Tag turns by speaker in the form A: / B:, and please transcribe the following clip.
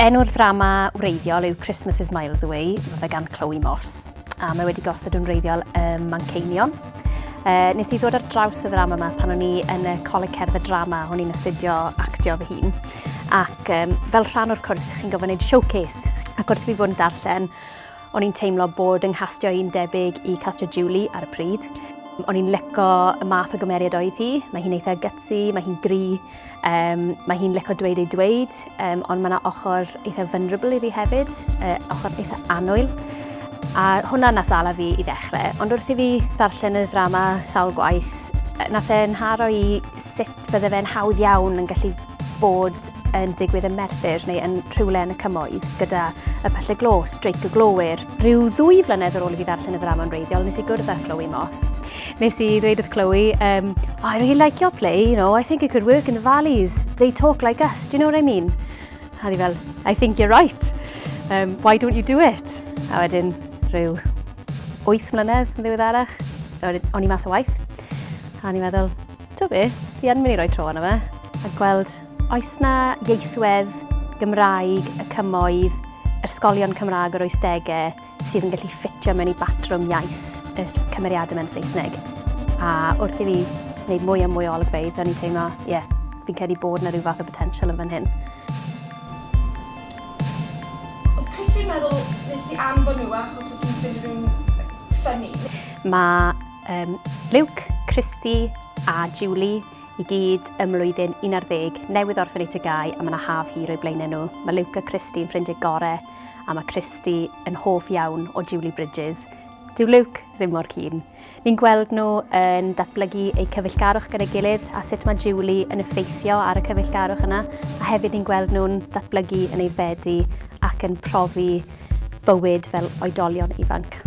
A: Enw'r ddrama wreiddiol yw Christmas is Miles Away, mae fe gan Chloe Moss, a mae wedi gosod yn wreiddiol ym Manceinion. Uh, nes i ddod ar draws y ddrama yma pan o'n i yn y Coleg Cerdd y Drama, o'n i'n astudio actio fy hun. Ac um, fel rhan o'r cwrs, chi'n gofyn wneud showcase. Ac wrth i fi fod yn darllen, o'n i'n teimlo bod yng nghastio i'n debyg i castio Julie ar y pryd. O'n i'n lico y math o gymeriad oedd hi. Mae hi'n eitha gutsy, mae hi'n gry, um, mae hi'n lico dweud ei dweud, um, ond mae yna ochr eitha vulnerable iddi hefyd, uh, ochr eitha annwyl. A hwnna nath ddala fi i ddechrau. Ond wrth i fi ddarllen y ddrama sawl gwaith, nath e'n nharo i sut bydde fe'n hawdd iawn yn gallu bod yn digwydd ym Merthyr neu yn rhywle yn y cymoedd gyda y pyllau glo, streic y glowyr. Rhyw ddwy flynedd ar ôl i fi ddarllen y ddrama yn wreiddiol, nes i gwrdd â Chloe Moss. Nes i ddweud wrth Chloe, um, oh, I really like your play, you know, I think it could work in the valleys. They talk like us, do you know what I mean? A di fel, I think you're right. Um, why don't you do it? A wedyn, rhyw 8 mlynedd yn ddiweddarach, o'n i mas o waith. A o'n i'n meddwl, Ti'n be, fi yn mynd i roi tro arno fe a gweld oes na ieithwedd Gymraeg, y cymoedd, ysgolion Cymraeg o'r 80au sydd yn gallu ffitio mewn i batrwm iaith y cymeriadau mewn Saesneg. A wrth i fi wneud mwy a mwy o olygfeydd, o'n i'n teimlo, ie, yeah, fi'n credu bod na rhyw fath o potential yn fan hyn.
B: Oedd Chrissy'n meddwl nes ti anfon nhw achos o ti'n ffindio nhw'n ffyni?
A: Mae Um, Luke, Christy a Julie i gyd ym mlwyddyn 11, newydd orffen eu TGAU a mae yna haf hir o'i blaenau nhw. Mae Luke a Christy yn ffrindiau gore a mae Christy yn hoff iawn o Julie Bridges. Dyw Luke ddim mor keen. Ni'n gweld nhw yn datblygu eu cyfeillgarwch gyda'i gilydd a sut mae Julie yn effeithio ar y cyfeillgarwch yna. A hefyd ni'n gweld nhw'n datblygu yn aeddfedu ac yn profi bywyd fel oedolion ifanc.